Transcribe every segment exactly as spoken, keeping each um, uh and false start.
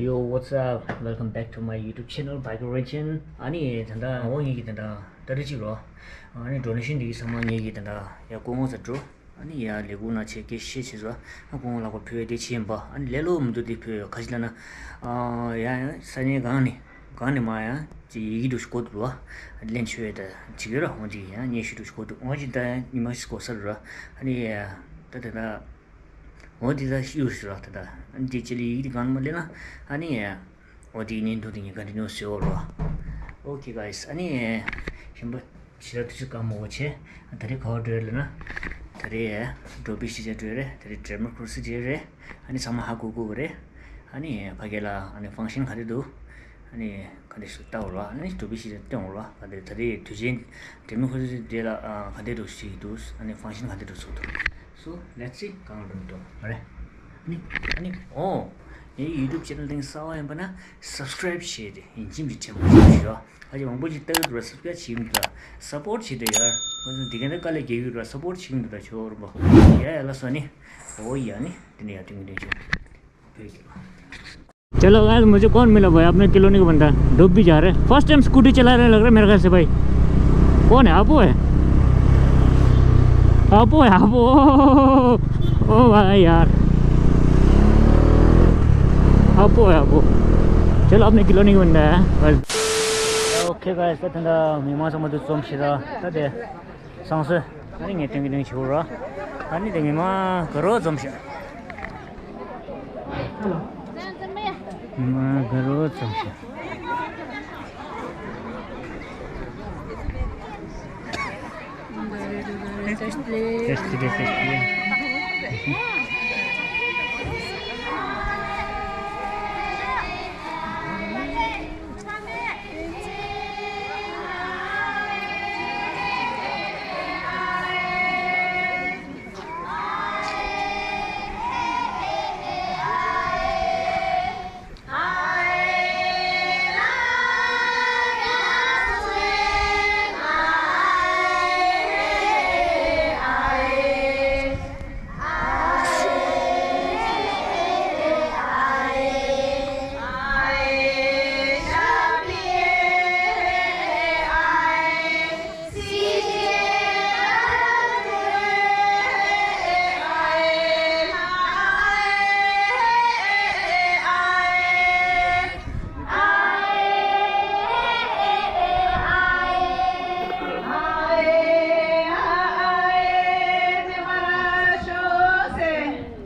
Yo, what's up? Welcome back to my YouTube channel, Biker Region. ཨ་ནི་ད་ལྟ་འོ་ངེད་ཀྱི་ད་ལྟ་ཏ་རིག་གཅིག་རོ། ཨ་ནི་ཌོ་ནེ་ཤན་འདི་གི་ཚང་མ་ངེད་ཀྱི་ད་ལྟ་ཡ་སྐུ་ངོ་ས་འགྲོ། ཨ་ནི་ཡ་ལས་ཁུངས་ན་ཆེ་སྐད་ཤེས་བྱེད་ཟོ། ཨ་སྐུ་ངོ་ལག་པ་ཕུལ་བའི་དེ་ཆེ་ཡིན་པ། ཨ་ནི་ལས་སླ་མི་འདུག་དེ་ཕུལ་ཡོད་ཁ་ཅིག་ལ་ན། ཨ་ཡ་ཡ་ས་གནས་གང་ནས་གང་ནས་མ་ཡ་ཅི་ཡི་གེ་འདྲ་ཞིག་གོ་འདུག་ཨ་ལེན་ཆོས་ད་ཅི་གི་ར་འོ་ཅི་ཡ་ཉེ་ཤུ་འདྲ་ཞིག་གོ་འདུག་འོ་ཅི་ད་ཉི་མ་ཞིག་གོ་ས་ར། ཨ་ནི་ཡ་ད་ད་ད། འོ་དེ་ད་ཤི་ཡོད་ཤི་ར་ད་ད། ཨ་ནི་དེ་ཅི་ལི་ཡི་གེ་དེ་གང་ནས་མ་ལེན་ན། ཨ་ནི་ཡ། འོ་དེའི་བརྙན་ཐུང་དེ་ངས་ག་འདྲ་ཉོ་ཟེར་བ་རོ། Okay guys, ཨ་ནི་ཞིམ་པ་ཕྱི་ལ་དུས་ཚོད་སྐར་མ་འོ་ཆེ། ད་རེས་ག་བར་འགྲོ་ཡ་ལ་ན། ད་རེས་འགྲོ་པའི་ཤི་ཆ་འགྲོ་ཡ་རེད། ད་རེས་ཌེ་མོ་ཀྲ་སི་རེད། ཨ་ནི་ཚང་མ་ཧ་གོ་གོ་གི་རེད། ཨ་ནི་ཕ་གི་ལ་ཨ་ནི་ཕང་ཤན་ག་རེ་འདུག་ཨ་ནི་ག་འདྲ་ཞིག་ལྟ་བ་རོ། ཨ་ནི་འགྲོ་པའི་ཤི་ཆ་སྟོན་བ་རོ། ག་འདྲ་ད་རེས་དུས་ཆེན་ཌེ་མོ་ཀྲ་སི་དེ་ལ་ག་འདྲ་འགྲོ་ཞིག་འདུག་ཨ་ནི་ཕང་ཤན་ག་འདྲ་འགྲོ་ཚུགས་འདུག So let's see གང་འགྲོ་འདུག་མ་རེད། ཨ་ནི་ཨ་ནི་ཨོ། ངའི་YouTube channel དེང་གསར་པ་ཡིན་པ་ན་subscribe བྱས་ཏེ་ཡིན་གཅིག་མིན་གཅིག་ཕྲན་བུ་ཞིག་ཞུ། ཨ་ཅེ་མང་པོ་ཞིག་ལྟ་གི་འདུག་ར། subscribe བྱེད་ཀྱི་འདུག་ད། support བྱེད་དེ་ཡར་ང་ཚོ་འདི་ག་ནས་དཀའ་ལས་རྒྱག་གི་འདུག་ར། support བྱེད་ཀྱི་འདུག་ད་ཆོག་རུ་པོ། ཡ་ཡ་ལ་སོ་ནི། ཨོ་ཡ་ནི་དེ་ནས་ཡར་ཐོན་གྱི་འདུག་ཆོག་བོད་ཀྱི། चलो गाइस, मुझे कौन मिला भाई? आपने कॉलोनी का बंदा डूब भी जा रहा है। फर्स्ट टाइम स्कूटी चला रहे, लग रहा है मेरे ख्याल से भाई। कौन है? आपो है? आपो है, आपो। ओ भाई यार, आपो है, आपो। चलो, आपने कॉलोनी का बंदा है बस। Okay guys, ད་ད་མི་མང་ཚང་མ་འདུ་འཛོམས་ཤིག་ར། ད་དེ། བསང་གསོལ། ཨ་ནི་ངས་སྟོན་གྱི་སྟོན་གྱི་བྱེད་རོགས། ཨ་ནི་དེ་ངས་མ་ག་རོ་འཛོམས་ཤག་མ་ག་རོ་འཛོམས་ཤག First place, first place.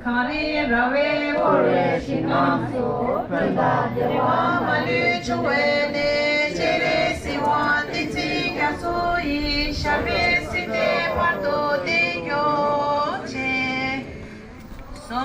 གངས་རི་ར་བས་བསྐོར་བའི་ཞིང་ཁམས་སུ། བོད་ཟླ་བདེ་བ་མ་ལུས་འབྱུང་བའི་གནས། སྤྱན་རས་གཟིགས་དབང་བསྟན་འཛིན་རྒྱ་མཚོ་ཡི། ཞབས་པད་སྲིད་མཐའི་བར་དུ་བརྟན་གྱུར་ཅིག་སོ།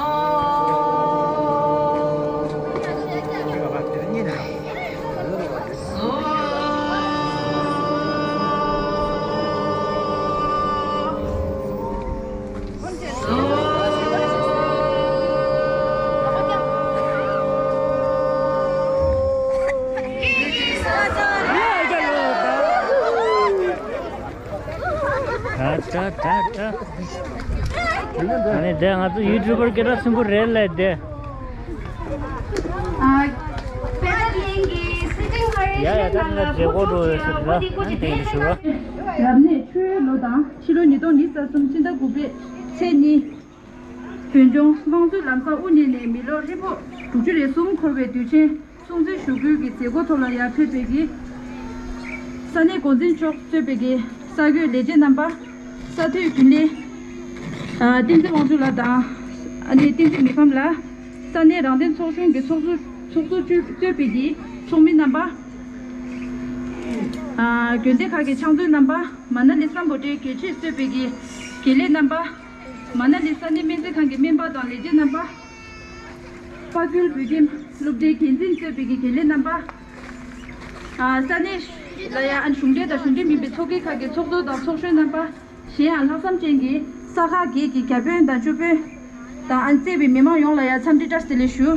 ད་ད་ད་ད། ཨ་ནི་དེ་ང་ཚོ་ཡུ་ཊུབ་པར་སྐད་གྲགས་ཆེན་པོ་རེད་ལས་དེ། ཡ་ཡ་ད་ང་མཛད་སྒོ་འགྲོ་ཡོད་ཟེར་ལ་ཨ་ནི་དེ་ཡིན་ཞུ་བ། རབ་གནས་ཆུ་ཡོས་ལོ་དང་ཕྱི་ལོ་ཉིས་སྟོང་ཉི་ཤུ་རྩ་གསུམ་ཕྱི་ཟླ་དགུ་པའི་ཚེས་གཉིས། བོད་ལྗོངས་དམངས་གཙོའི་ལམ་བཟང་དབུ་བརྙེས་ནས་མི་ལོ་ཧྲིལ་པོ་དྲུག་ཅུ་རེ་གསུམ་འཁོར་བའི་དུས་ཆེན། སྲུང་བརྩི་ཞུ་སྐུལ་གྱི་མཛད་སྒོ་ཐོག་ལ་ཡར་ཕེབས་པའི་གི་ས་གནས་འགོ་འཛིན་མཆོག་གཙོས་པའི་གི་ས་གོས་ལས་བྱེད་རྣམ་པ། ས་འཐུས་རྒྱུན་ལས། ཨ་བསྟན་འཛིན་དབང་ཕྱུག་ལགས་དང་། ཨ་ནི་བསྟན་འཛིན་མི་ཕམ་ལགས། ས་གནས་རང་བདེན་ཚོགས་ཆུང་གི་ཚོགས་གཙོ་ཚོགས་གཙོ་གཙོས་པའི་གི་ཚོགས་མི་རྣམ་པ། ཨ་དགོན་སྡེ་ཁག་གི་ཕྱག་མཛོད་རྣམ་པ། མ་ན་ལི་སམ་བྷོ་ཊའི་དགེ་ཆོས་གཙོས་པའི་གི་དགེ་ལས་རྣམ་པ། མ་ན་ལི་ས་གནས་སྨན་རྩིས་ཁང་གི་སྨན་པ་དང་ལས་བྱེད་རྣམ་པ། དཔའ་སྐྱོལ་བོད་ཁྱིམ་སློབ་གྲྭའི་འགན་འཛིན་གཙོས་པའི་གི་དགེ་ལས་རྣམ་པ། ཨ་ས་གནས་ལ་ཡང་ཨ་གཞུང་འབྲེལ་དང་གཞུང་འབྲེལ་མིན་པའི་ཚོགས་སྡེ་ཁག་གི་ཚོགས་གཙོ་དང་ཚོགས་གཞོན་རྣམ་པ། གཞན་ཡང་ལྷག་བསམ་ཅན་གྱི་ས་ཁག་བརྒྱད་ཀྱི་བརྒྱ་དཔོན་དང་བཅུ་དཔོན་དང་ཨ་བཅས་པའི་མི་མང་ཡོངས་ལ་ཡང་འཚམས་འདྲི་བཀྲ་ཤིས་བདེ་ལེགས་ཞུ།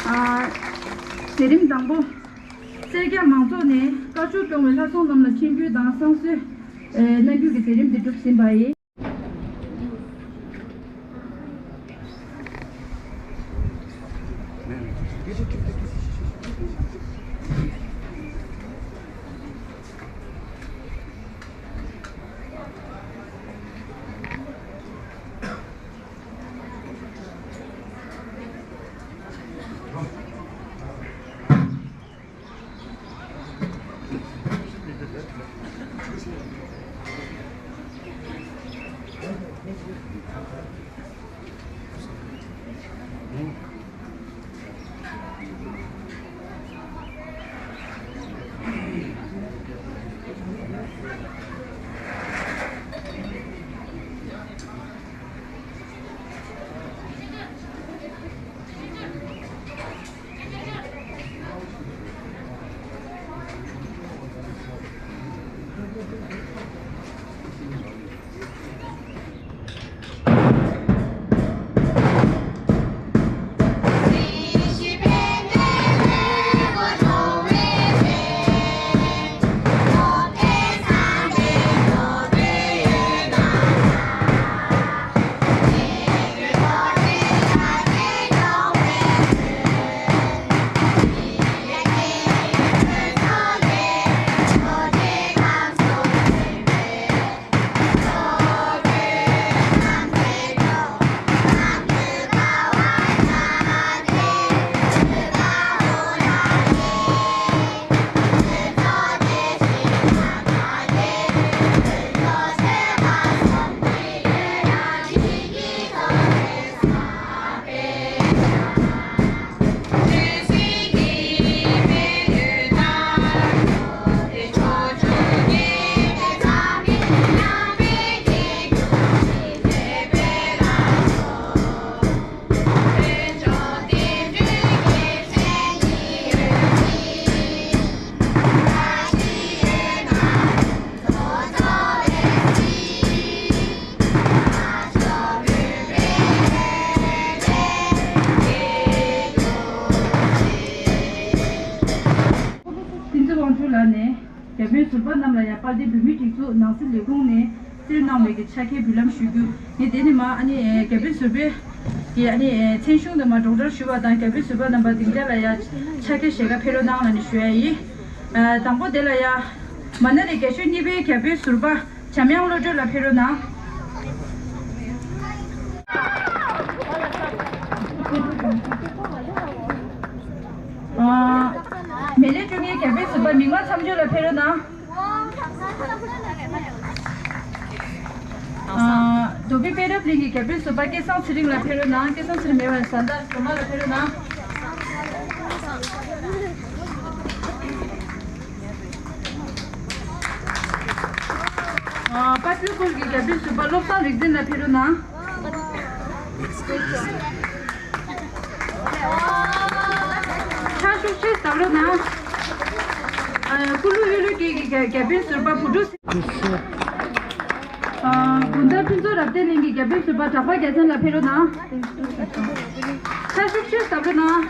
ཨ་མཛད་རིམ་དང་པོ། སེར་སྐྱ་མང་ཚོགས་ནས་དཀར་ཕྱོགས་སྐྱོང་བའི་ལྷ་སྲུང་རྣམས་ལ་མཆོད་འབུལ་དང་བསང་གསོལ་གནང་རྒྱུ་གི་མཛད་རིམ་འདི་གྲུབ་ཟིན་པ་ཡིན། བསྟན་འཛིན་དབང་ཕྱུག་ལགས་ནས་རྒྱ་དཔོན་ཟུར་པ་རྣམས་ལ་ཡང་དཔལ་ལྡན་བོད་མིའི་སྒྲིག་འཛུགས་ནང་སྲིད་ལས་ཁུངས་ནས་སྩལ་གནང་བའི་གི་ཕྱག་འཁྱེར་འབུལ་ལམ་ཞུ་རྒྱུ། ངས་དེ་ནས་མ་ཨ་ནི་རྒྱ་དཔོན་ཟུར་པའི་གི་ཨ་ནི་མཚན་གཞུང་དུ་མ་སྒྲོག་འགྲེལ་ཞུ་བ་དང་། རྒྱ་དཔོན་ཟུར་པ་རྣམ་པ་སྡིངས་ཆ་ལ་ཡང་ཕྱག་འཁྱེར་ཞལ་ཁ་ཕེབས་རོགས་གནང་ལབ་ནས་ཞུ་ཡ་ཡིན། ཨ། དང་པོ་དེ་ལ་ཡ། མ་ན་ལི་རྒྱ་ཤོད་གཉིས་པའི་རྒྱ་དཔོན་ཟུར་པ་འཇམ་དབྱངས་བློ་གྲོས་ལགས་ཕེབས་རོགས་གནང་། ཨ། མེ་ལེ་བཅུ་གཉིས་རྒྱ་དཔོན་ཟུར་པ་མིག་དམར་མཚམས་གཅོད་ལགས་ཕེབས་རོགས་གནང་། ཨ། རྡོ་སྦིས་པད་འདབ་གླིང་གི་རྒྱ་དཔོན་ཟུར་པ་སྐལ་བཟང་ཚེ་རིང་ལགས་ཕེབས་རོགས་གནང་། སྐལ་བཟང་ཚེ་རིང་མེད་པ་ཡིན་ཙང་ད་སྒྲོལ་མ་ལགས་ཕེབས་རོགས་གནང་། ཨ། པ་ཏི་ཁུལ་གྱི་རྒྱ་དཔོན་ཟུར་པ་བློ་བཟང་རིག་འཛིན་ལགས་ཕེབས་རོགས་གནང་། ཕྱག་ཤུགས་ཆེ་བརྡབ་རོགས་གནང་། ཨ། ཀུ་ལུ་ཡུ་ལུ་སྐད་ཀྱི་རྒྱ་རྒྱ་དཔོན་ཟུར་པ་བུ་ཕྲུག་ཨ། དགོང་དག་ཕུན་ཚོགས་རབ་བརྟན་གླིང་གི་རྒྱ་དཔོན་ཟུར་པ་གྲགས་པ་རྒྱལ་མཚན་ལགས་ཕེབས་རོགས་གནང་། ཕྱག་ཤུགས་ཆེ་བརྡབ་རོགས་གནང་།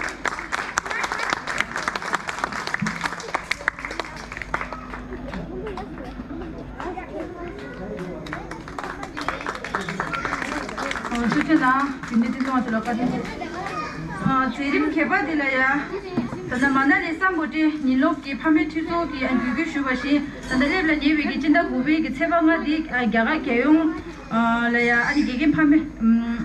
ཨ། ཐུགས་རྗེ་གནང་། རྒྱུན་ལས་བསྟན་འཛིན་དབང་ཕྱུག་ལགས་བཀའ་དྲིན་ཆེ། ཨ། མཛད་རིམ་གྱེར་པ་འདི་ལ་ཡ། ད་ལྟ་མ་ན་ལི་སམ་བྷོ་ཊའི་ཉིན་སློབ་ཀྱི་ཕ་མའི་འཐུས་ཚོགས་ཀྱིས་ཨ་འགུལ་སྐྱོད་ཞུས་པ་བཞིན། ད་ལྟ་སླེབས་ལ་ཉེ་བའི་གི་སྤྱི་ཟླ་དགུ་པའི་གི་ཚེས་པ་ལྔ་འདི། ཨ། རྒྱ་གར་རྒྱལ་ཡོངས། ཨ། ལ་ཡ་ཨ་ནི་དགེ་རྒན་ཕ་མའི། ཨམ།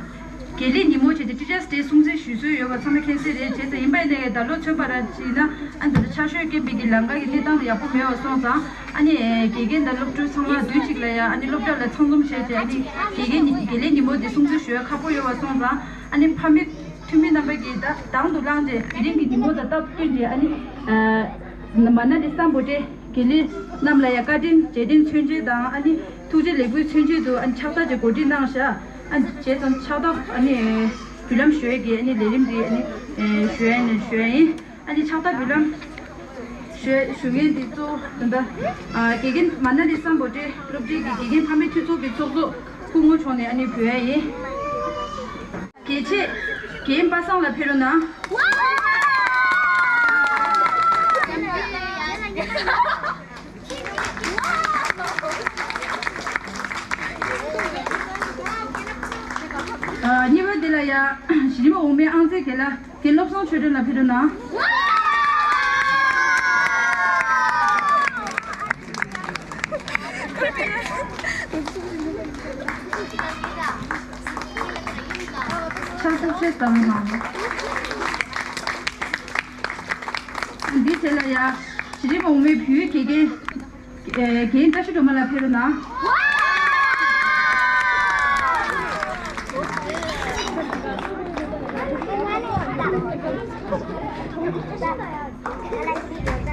དགེ་ལས་ཉིན་མོ་བྱས་ཏེ་Teachers Day སྲུང་བརྩི་ཞུ་སྲོལ་ཡོད་པ་ཚང་མས་མཁྱེན་གསལ་རེད། བྱས་ཙང་ཡིན་པ་ཡིན་ནའི་ད་ལོ་མཚོན་པ་ར་བྱས་ན། ཨ་ནི་ད་ལྟ་ཆར་ཞོད་རྐྱེན་པས་ཀྱི་ལམ་ཁ་གི་གནས་སྟངས་དེ་ཡག་པོ་མེད་པ་སོང་ཙང་། ཨ་ནི་དགེ་རྒན་དང་སློབ་ཕྲུག་ཚང་མ་དུས་གཅིག་ལ་ཡ་ཨ་ནི་སློབ་གྲྭ་ལ་ཚང་འཛོམས་བྱས་ཏེ། ཨ་ནི་དགེ་རྒན་ཉི་དགེ་ལས་ཉིན་མོ་དེ་སྲུང་བརྩི་ཞུ་ཡ་ཁག་པོ་ཡོད་པ་སོང་ཙང་། ཨ་ནི་ཕ་མའི་འཐུས་མི་རྣམ་པ་གིས་ད་དང་དུ་བླངས་ཏེ་དེ་རིང་གི་ཉིན་མོ་དང་སྟབས་བསྟུན་ཏེ། ཨ་ནི། ཨ། མ་ན་ལི་སམ་བྷོ་ཊའི་དགེ་ལས་རྣམས་ལ་ཡང་བཀའ་དྲིན་རྗེས་དྲན་མཚོན་བྱེད་དང་། ཨ་ནི་ཐུགས་རྗེ་ལེགས་འབུལ་མཚོན་བྱེད་དུ། ཨ་ནི་ཕྱག་རྟགས་ཅིག་གོ་སྒྲིག་གནང་བཞག་ཨ་ནི་བྱས་ཙང་ཕྱག་རྟགས། ཨ་ནི་འབུལ་ལམ་ཞུ་ཡས་ཀྱི་ཨ་ནི་ལས་རིམ་འདི་ཨ་ནི་ཞུ་ཡས་ནས་ཞུ་ཡས་ཡིན། ཨ་ནི་ཕྱག་རྟགས་འབུལ་ལམ་ཞུ་ཞུ་མཁན་འདི་གཙོ་བོ་ད་ལྟ། ཨ། དགེ་རྒན་མ་ན་ལི་སམ་བྷོ་ཊའི་སློབ་གྲྭའི་གི་དགེ་རྒན་ཕ་མའི་འཐུས་ཚོགས་ཀྱི་ཚོགས་གཙོ་སྐུ་ངོ་མཆོག་ནས་ཨ་ནི་འབུལ་ཡས་ཡིན། དགེ་ཆེ་རྒན་པ་སངས་ལགས་ཕེབས་རོགས་གནང་། ཨ། གཉིས་པ་འདི་ལ་ཡ་གཞི་རིམ་འོག་མའི་ཨང་རྩིས་དགེ་ལགས། དེ་བློ་བཟང་ཆོས་སྒྲོན་ལ་ཕེབས་རོགས་གནང་། ཕྱག་ཐོབ་ཆེ་ལྟ་བུ་གནང་། འདི་བྱས་ལ་ཡ། གཞི་རིམ་འོག་མའི་བོད་ཡིག་དགེ་རྒན། ཨེ། རྒན་བཀྲ་ཤིས་སྒྲོལ་མ་ལགས་ཕེབས་རོགས་གནང་།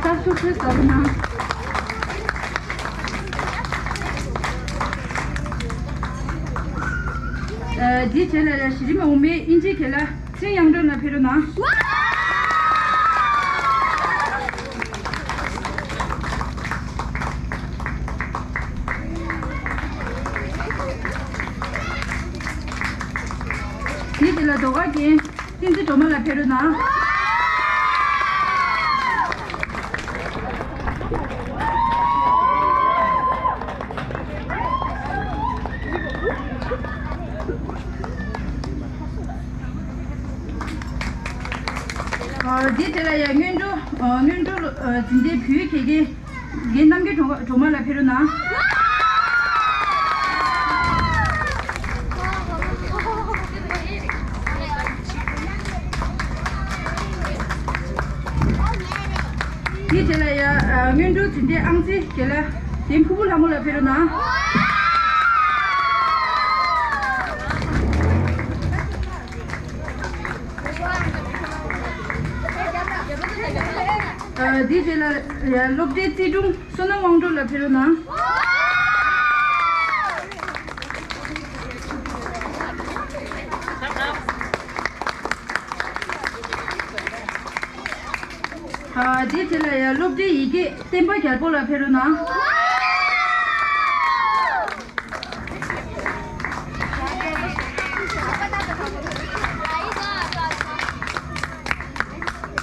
བཀྲ་ཤིས་ཆེ་ལྟ་བུ་གནང་། ཨེ། འདི་བྱས་ལ་ཡ། གཞི་རིམ་འོག་མའི་དབྱིན་ཇིའི་དགེ་ལགས། ཚེ་དབྱངས་སྒྲོན་ལགས་ཕེབས་རོགས་གནང་། དེའི་རྗེས་ལ་ཟློས་གར་རྒན་བསྟན་འཛིན་སྒྲོལ་མ་ལགས་ཕེབས་རོགས་གནང་། ཨ། འདིའི་རྗེས་ལ་ཡ། སྔོན་འགྲོ། ཨ། སྔོན་འགྲོ། ཨ། འཛིན་གྲྭའི་བོད་ཡིག་དགེ་རྒན། རྒན་རྣམ་རྒྱལ་སྒྲོལ་མ། སྒྲོལ་མ་ལགས་ཕེབས་རོགས་གནང་། དེའི་རྗེས་ལ་ཡ། ཨ། སྔོན་འགྲོ་འཛིན་གྲྭའི་ཨང་རྩིས་དགེ་ལགས་རྒན་ཕུར་བུ་ལྷ་མོ་ལགས་ཕེབས་རོགས་གནང་། ཨ། དེའི་རྗེས་ལ་ཡ། སློབ་གྲྭའི་རྩིས་དྲུང་བསོད་ནམས་དབང་སྒྲོན་ལགས་ཕེབས་རོགས་གནང་། ཨ། དེའི་རྗེས་ལ་ཡ། སློབ་གྲྭའི་ཡི་གེ་བསྟན་པ་རྒྱལ་པོ་ལགས་ཕེབས་རོགས་གནང་།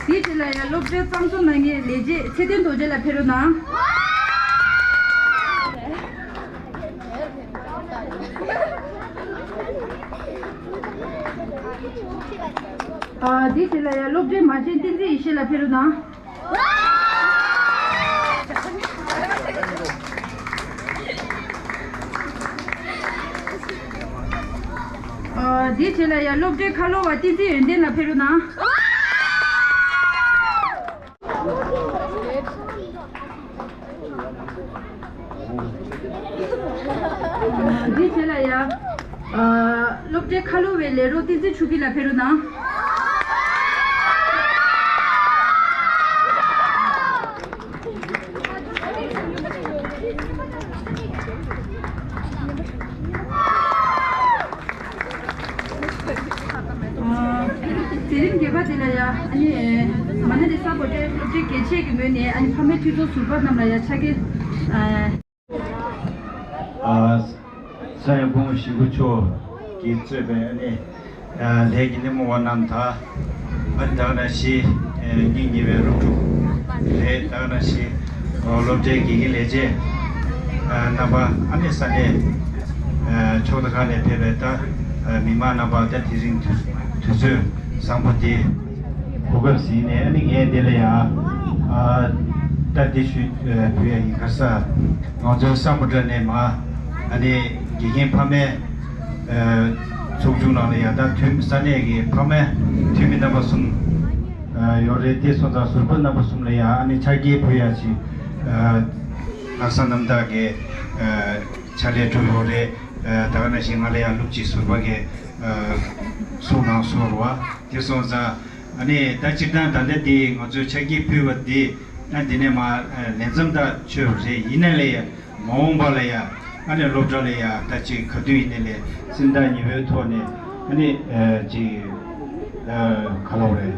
དེའི་རྗེས་ལ་ཡ། སློབ་གྲྭའི་གཙང་བཟོ་གནང་མཁན་ལས་བྱེད་ཚེ་བརྟན་རྡོ་རྗེ་ལགས་ཕེབས་རོགས་གནང་། ཨ། དེའི་རྗེས་ལ་ཡ། སློབ་གྲྭའི་མ་བྱན་བསྟན་འཛིན་ཡེ་ཤེས་ལགས་ཕེབས་རོགས་གནང་། ཨ། དེའི་རྗེས་ལ་ཡ། སློབ་གྲྭའི་ཁ་ལོ་བ་བསྟན་འཛིན་ཡོན་ཏན་ལགས་ཕེབས་རོགས་གནང་། འདིའི་རྗེས་ལ་ཡ། ཨ། སློབ་གྲྭའི་ཁ་ལོ་བའི་ལས་རོགས་བསྟན་འཛིན་ཆོས་སྐྱིད་ལགས་ཕེབས་རོགས་གནང་། ཨ། མཛད་རིམ་བརྒྱད་པ་དེ་ལ་ཡ། ཨ་ནི། མ་ན་ལི་ས་བོ་ཊའི་སློབ་གྲྭའི་དགེ་ཆེ་གི་ངོས་ནས། ཨ་ནི། ཕ་མའི་འཐུས་ཚོགས་ཟུར་པ་རྣམས་ལ་ཡ། ཕྱག་འཁྱེར། ཨ། ཨ། ས་ཡ་སྐུ་ངོ་ཞིག་པོ་མཆོག་གིས་གཙོས་པའི། ཨ་ནི། ཨ། ལས་ཀྱི་སྣེ་མོ་བ་རྣམས་དང་། ཨ། ད་ག་ནང་བཞིན། ཨ། སྙིང་ཉེ་བའི་སློབ་ཕྲུག་རེད། ད་ག་ནང་བཞིན། ཨ། སློབ་གྲྭའི་དགེ་རྒན་ལས་བྱེད། ཨ། རྣམ་པ། ཨ་ནི་ས་གནས། ཨ། ཕྱོགས་མཐའ་ཁག་ནས་ཕེབས་པའི་ད། ཨ། མི་མང་རྣམ་པ། ད་དེ་རིང་དུས་དུས་ཚོད་བཟང་པོ་འདི། གོ་སྐབས་ཟིན་ནས། ཨ་ནི་ངས་འདི་ལ་ཡང་། ཨ། ད་འདི་ཞུ། ཨ། ཕུལ་ཡ་ཡིན། ག་རེ་ཟེར། ང་ཚོའི་སམ་བྷོ་ཊ་ནས་མར། ཨ་ནི་དགེ་རྒན་ཕ་མའི། ཨ། ཚོགས་ཆུང་ནང་ལ་ཡང་ད་འཐུས་མི། ས་གནས་ཀྱི་ཕ་མའི་འཐུས་མི་རྣམ་པ་གསུམ། ཨ། ཡོད་རེད། དེ་སོང་ཙང་ཟུར་པ་རྣམ་པ་གསུམ་ལ་ཡང་། ཨ་ནི་ཕྱག་འཁྱེར་ཕུལ་ཡ་ཅིག། ཨ། ལྷག་བསམ་རྣམ་དག་གི། ཨ། ཕྱག་ལས་གྲུབ་ཡོད་རེད། ཨ། ད་ག་ནང་བཞིན་ང་ལ་ཡང་སློབ་སྤྱི་ཟུར་པ་གིས། ཨ། གསུངས་གནང་སོང་རེད་བ། དེ་སོང་ཙང་། ཨ་ནི་ད་སྤྱིར་བཏང་ད་ལྟ་འདི་ང་ཚོས་ཕྱག་འཁྱེར་ཕུལ་བ་འདི། ཨ། འདི་ནས་མར། ཨ། ལས་མཚམས་ད་ཆོད་རེད། ཡིན་ན་ལས་ཡ། མ་འོངས་པ་ལ་ཡ། ཨ་ནི་སློབ་གྲྭ་ལ་ཡ། ད་ཅིག་ག་དུས་ཡིན་ན་ལས་སེམས་ཐག་ཉེ་བོའི་ཐོག་ནས། ཨ་ནི། ཨ། ཅིག། ཨ། ག་ལབ་དགོས་རེད།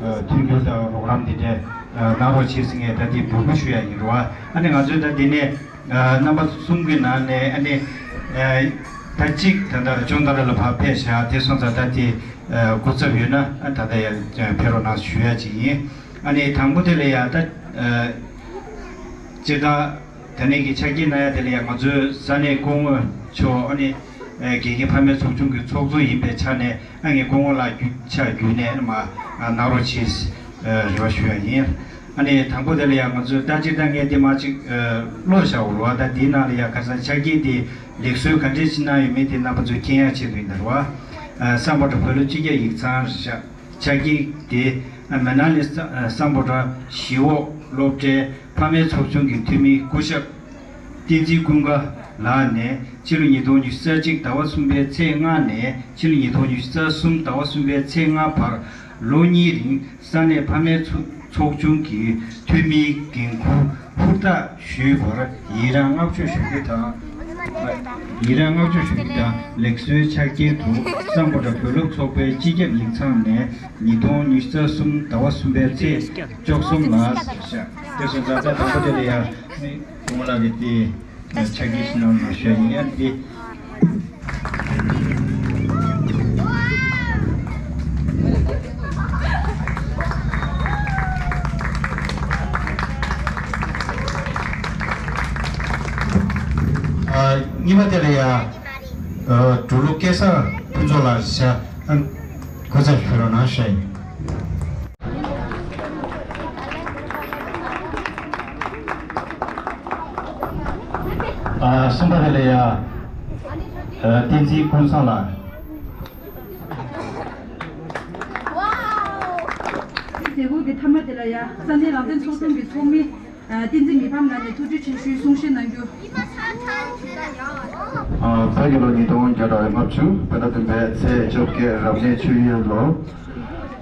ཨ། མཐུན་འགྱུར་དང་རོགས་རམ་འདི་འདྲ། ཨ། གནང་རོགས་བྱེད་ཟེར་ངས་ད་འདི་འབོད་སྐུལ་ཞུ་ཡ་ཡིན་རེད་བ། ཨ་ནི་ང་ཚོས་ད་འདི་ནས། ཨ། རྣམ་པ་གསུམ་གྱི་ནང་ནས། ཨ་ནི། ཨ། ད་གཅིག་ད་ལྟ་ལྗོངས་མཐའ་ར་ལ་ཕར་ཕེབས་བཞག། དེ་སོང་ཙང་ད་དེ། ཨ། སྐུ་ཚབ་ཡོད་ན། ཨ། ད་ལྟ་ཡར་ཕེབས་རོགས་གནང་ཞུ་ཡ་ཅིག་ཡིན། ཨ་ནི་དང་པོ་དེ་ལ་ཡ་ད། ཨ། སྤྱིར་བཏང་ད་ནས་ཀྱི་ཕྱག་འཁྱེར་གནང་ཡ་དེ་ལ་ཡ། ང་ཚོའི་ས་གནས་སྐུ་ངོ་མཆོག། ཨ་ནི། དགེ་རྒན་ཕ་མའི་ཚོགས་ཆུང་གི་ཚོགས་གཙོ་ཡིན་པའི་ཆ་ནས་ཨ་ངས་སྐུ་ངོ་ལགས་བརྒྱུད་ཕྱག་བརྒྱུད་ནས་མ་གནང་རོགས་བྱེད་རེ་བ་ཞུ་ཡ་ཡིན། ཨ་ནི་དང་པོ་དེ་ལ་ཡང་ང་ཚོས་ལྟ་ཅི་ལྟ་ངས་དེ་མ་ཅིག་བློར་བཞག་འོར་བ་ད་དེའི་ནང་ལ་ཡང་ཁ་སང་ཆ་རྐྱེན་དེ་ལེགས་གསོལ་ག་འདྲས་ཅིག་གནང་ཡོད་མེད་དེ་རྣམ་པ་ཚོས་མཁྱེན་ཡ་ཆེད་དུ་ཡིན་ད་རེད་བ། སམ་བྷོ་ཊ་བོད་ལུགས་སྤྱི་ཁྱབ་ཡིག་ཚང་རེད་ཤག་ཆ་རྐྱེན་དེ་མི་ནང་ལས་སམ་བྷོ་ཊ་ཞི་འོག་སློབ་གྲྭའི་ཕ་མའི་ཚོགས་ཆུང་གི་འཐུས་མི་སྐུ་ཞབས་བསྟན་འཛིན་ཀུན་དགའ་ལགས་ནས་ཕྱི་ལོ་ཉིས་སྟོང་ཉི་ཤུ་རྩ་གཅིག་ཟླ་བ་གསུམ་པའི་ཚེས་ལྔ་ནས་ཕྱི་ལོ་ཉིས་སྟོང་ཉི་ཤུ་རྩ་གསུམ་ཟླ་བ་གསུམ་པའི་ཚེས་ལྔ་བར་ལོ་གཉིས་རིང་ས་གནས་ཕ་མའི་ཚོ་ཚོགས་ཆུང་གི་འཐུས་མིའི་འགན་ཁུར་ཧུར་ཐག་ཞུས་པར་ཡི་རང་བསྔགས་བརྗོད་ཞུ་རྒྱུ་དང་། ཡི་རང་བསྔགས་བརྗོད་ཞུ་རྒྱུ་དང་ལེགས་གསོའི་ཆ་རྐྱེན་དུ་སམ་བྷོ་ཊ་བོད་སློབ་ཚོགས་པའི་སྤྱི་ཁྱབ་ཡིག་ཚང་ནས་ཉིས་སྟོང་ཉི་ཤུ་རྩ་གསུམ་ཟླ་བ་གསུམ་པའི་ཚེས་བཅུ་གསུམ་ལ་ཟེར་ཤག་དེ་སོང་ཙང་ད་དང་པོ་དེ་ལ་ཡང་ནི་བུ་མོ་ལགས་ཀྱིས་དེ་ཕྱག་འགྱེད་ཞིག་གནང་རོགས་ཞུ་ཡ་ཡིན། ཡ་འདི། ཨ། གཉིས་པ་དེ་ལ་ཡ། ཨ། འབྲུག་ལུགས་སྐལ་བཟང་ཕུན་ཚོགས་ལགས་ཤག་ཨ། སྐུ་ཚབ་ཞུ་རོགས་གནང་ཞུ་ཡ་ཡིན། ཨ། གསུམ་པ་དེ་ལ་ཡ། ཨ། བསྟན་འཛིན་ཀུན་བཟང་ལགས། མཛད་སྒོ་གི་མཐའ་མ་དེ་ལ་ཡ་ས་གནས་རང་བཙན་ཚོགས་ཆུང་གི་ཚོགས་མི། ཨ། བསྟན་འཛིན་མི་ཕམ་ལགས་ནས་ཐུགས་རྗེ་ཆེ་ཞུའི་གསུང་བཤད་གནང་རྒྱུ། ཨ། བོད་ཀྱི་ལོ་ཉིས་སྟོང་བརྒྱ་དང་ལྔ་བཅུ་བོད་ཟླ་བདུན་པའི་ཚེས་བཅོ་བརྒྱད་རབ་གནས་ཆུ་ཡོས་ལོ་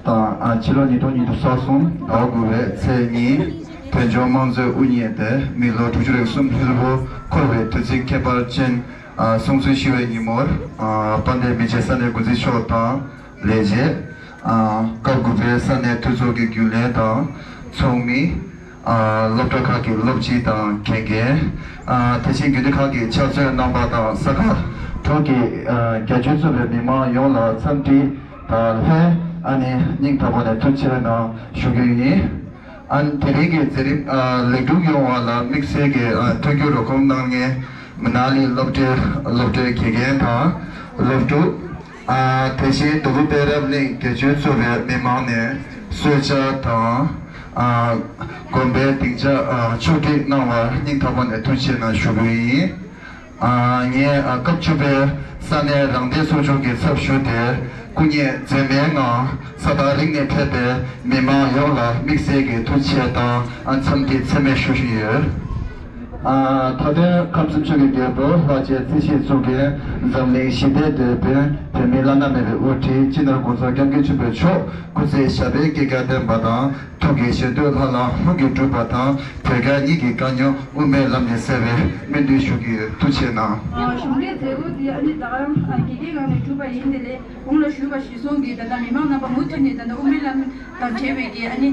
དང་། ཨ། ཕྱི་ལོ་ཉིས་སྟོང་ཉི་ཤུ་རྩ་གསུམ་ཟླ་བ་དགུ་པའི་ཚེས་གཉིས་བོད་ལྗོངས་དམངས་གཙོའི་དབུ་བརྙེས་ཏེ་མི་ལོ་དྲུག་ཅུ་རེ་གསུམ་ཧྲིལ་པོ་འཁོར་བའི་དུས་ཚིགས་ཁྱད་པར་ཅན། ཨ། སྲུང་བརྩི་ཞུ་བའི་ཉིན་མོར། ཨ། དཔལ་ལྡན་མི་རྗེ་ས་གནས་འགོ་འཛིན་མཆོག་དང་ལས་བྱེད། ཨ། སྐབས་དགུ་པའི་ས་གནས་འཐུས་ཚོགས་ཀྱི་རྒྱུན་ལས་དང་ཚོགས་མི། ཨ། སློབ་གྲྭ་ཁག་གི་སློབ་སྤྱི་དང་དགེ་རྒན། ཨ། དེ་བཞིན་རྒྱུན་ལས་ཁག་གི་ཕྱག་མཛོད་རྣམ་པ་དང་ས་ཁག་དྲུག་གི། ཨ། བརྒྱད་ཅུ་ཚོ་བའི་མི་མང་ཡོངས་ལ་འཚམས་འདྲི་དང་ལྷན་ཨ་ནི་སྙིང་ཐག་པ་ནས་ཐུགས་རྗེ་ཆེ་གནང་ཞུ་རྒྱུ་ཡིན། ཨ་ནི་དེ་རིང་གི་མཛད་རིམ། ཨ། ལེགས་གྲུབ་ཡོང་བ་ལ་དམིགས་བསལ་གྱི། ཨ། མཐུན་འགྱུར་རོགས་རམ་གནང་མཁན་མི་ནག་གླིང་སློབ་གྲྭའི་སློབ་གྲྭའི་དགེ་རྒན་དང་སློབ་ཕྲུག། ཨ། དེ་བཞིན་དུ་ལུ་དཔལ་རབ་གླིང་དགེ་ཆོས་ཚོ་བའི་མི་མང་ནས་གསོལ་ཇ་དང་། ཨ། དགོན་པའི་སྡིངས་ཆ། ཨ། ཕྱོགས་སྒྲིག་གནང་བར་སྙིང་ཐག་པ་ནས་ཐུགས་རྗེ་ཆེ་གནང་ཞུ་རྒྱུ་ཡིན། ཨ། ངས། ཨ། སྐབས་བཅུ་པའི་ས་གནས་རང་བདེན་ཚོགས་ཆུང་གི་ཚབ་ཞུས་ཏེ་སྐུ་ཉིད་མཛེས་མའི་ངང་ས་ཐག་རིང་ནས་ཕེབས་པའི་མི་མང་ཡོངས་ལ་དམིགས་བསལ་གྱི་ཐུགས་རྗེ་ཆེ་དང་། ཨ། འཚམས་འདྲི་ཚད་མེད་ཞུ་བཞིན་ཡོད། ཨ། མཐའ་དོན་ཁམས་གསུམ་ཆོས་ཀྱི་རྒྱལ་པོ་ལྷ་རྗེ་རྩེ་ཤེས་གཙུག་གི་འཛམ་གླིང་ཞི་བདེའི་དེད་དཔོན་བོད་མིའི་བླ་ན་མེད་པའི་དབུ་ཁྲིད་སྤྱི་ནོར་༸གོང་ས་༸སྐྱབས་མགོན་ཆེན་པོ་མཆོག་སྐུ་ཚེ་ཞབས་པད་བསྐལ་བརྒྱར་བརྟན་པ་དང་། ཐུགས་ཀྱི་བཞེད་དོན་ལྷ་ལ་ལྷུན་གྱིས་གྲུབ་པ་དང་། བོད་རྒྱ་གཉིས་ཀྱི་དཀའ་རྙོག་དབུ་མའི་ལམ་ནས་སེལ་བའི་སྨོན་འདུན་ཞུ་གི་ཡོད། ཐུགས་རྗེ་ཆེ་གནང་། གཞུང་འབྲེལ་མཛད་སྒོ་འདི་ཨ་ནི་ད་ག་རང་དགེ་རྒན་ངོས་ནས་གྲུབ་པ་ཡིན། དེ་ལས་གོང་ལ་ཞུས་པ་གཞིར་བཟུང་གིས་ད་ལྟ་མི་མང་རྣམ་པ་མུ་མཐུད་ནས་ད་ལྟ་དབུ་མའི་ལམ་དང་འབྲེལ་བའི་གི་ཨ་ནི་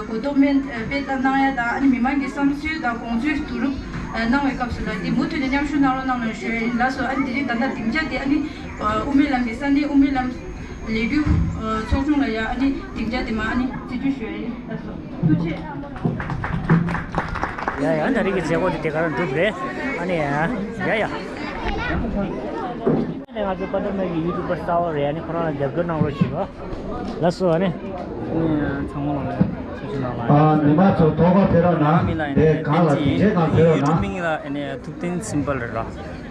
གོ་རྟོགས་སྨན་སྤེལ་གནང་ཡ་དང་། ཨ་ནི་མི་མང་གི་བསམ་ཚུལ་དང་དགོངས་ཚུལ་བསྡུ་རུབ་གནང་བའི་སྐབས་སུ་ལ་འདི་མུ་མཐུད་ནས་མཉམ་ཞུགས་གནང་རོགས་གནང་ལ་ཞུ་ཡ་ཡིན། ལགས་སོ། ཨ་ནི་དེ་རིང་ད་ལྟ་སྡིངས་ཆ་དེ་ཨ་ནི་དབུ་མའི་ལམ་གྱི་ས་གནས་དབུ་མའི་ལམ་ལས་འགུལ་ཚོགས་ཆུང་ལ་ཡ་ཨ་ནི་སྡིངས་ཆ་དེ་མ་ཨ་ནི་རྩིས་སྤྲོད་ཞུ་ཡ་ཡིན། ལགས་སོ། ཐུགས་རྗེ་ཆེ། ཡ་ཡ། ད་རེས་ཀྱི་མཛད་སྒོ་དེ་དེ་ག་རང་གྲུབ་རེད། ཨ་ནི་ཡ་ཡ་ཡ། ཨ་ནི་ང་ཚོ་པ་ཏོ་མེ་གི་ཡུ་ཊུབ་པར་གསར་པ་རེད། ཨ་ནི་ཁོ་རང་ལ་རྒྱབ་སྐྱོར་གནང་རོགས་བྱེད་རོགས། ལགས་སོ། ཨ་ནི། ཨ་ནི་ཚང་མ་ལ་ཐུགས་རྗེ་གནང་། ཨ། མི་མང་ཚོ་ཐོག་ཁར་ཕེབས་རོགས་གནང་། དེ་གང་ལ་དེ་འདྲའི་ནང་ཕེབས་རོགས་གནང་། ཡུ་ཊུབ་མིང་ལ་ཨ་ནི་ཐུབ་བསྟན་སིམ་པལ་རེད་ར། ཨ་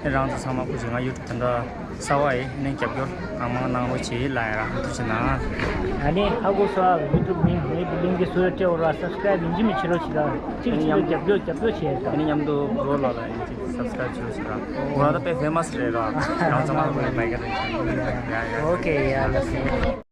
ནི་རང་ཚོ་ཚང་མ་སྐུ་མཁྱེན། ང་ཡུ་ཊུབ་དེ་འདྲ་གསར་པ་ཡིན། ཨ་ནི་རྒྱབ་སྐྱོར་གང་མང་གནང་རོགས་བྱེད་ལ་ཡ་ར། ཐུགས་རྗེ་གནང་། ཨ་ནི་ཧ་གོ་སོང་། ཡུ་ཊུབ་མིང་ངའི་དེ་ལིང་ཀི་ཟུར་ལ་སྤྲད་འོ་ར། སབ་སི་ཀ་རེབ་ཡིན་གཅིག་མིན་གཅིག་བྱེད་རོགས་བྱེད་ར། གཅིག་གཅིག་ལ་རྒྱབ་སྐྱོར་རྒྱབ་སྐྱོར་བྱེད་ར། ཨ་ནི་མཉམ་དུ་འགྲོ་ལ་ལ་ཡིན་གཅིག་སབ་སི་ཀ་རེབ་བྱེད་རོགས་བྱེད་ར། འོ་ར་ད་དཔེ་ཕེ་མ་སི་རེད་ར། རང་ཚང་མ་ལ་མེད་ཀ་རེད། ཡ་ཡ། ཨོ་ཁེ། ཡ་ལགས་སོ།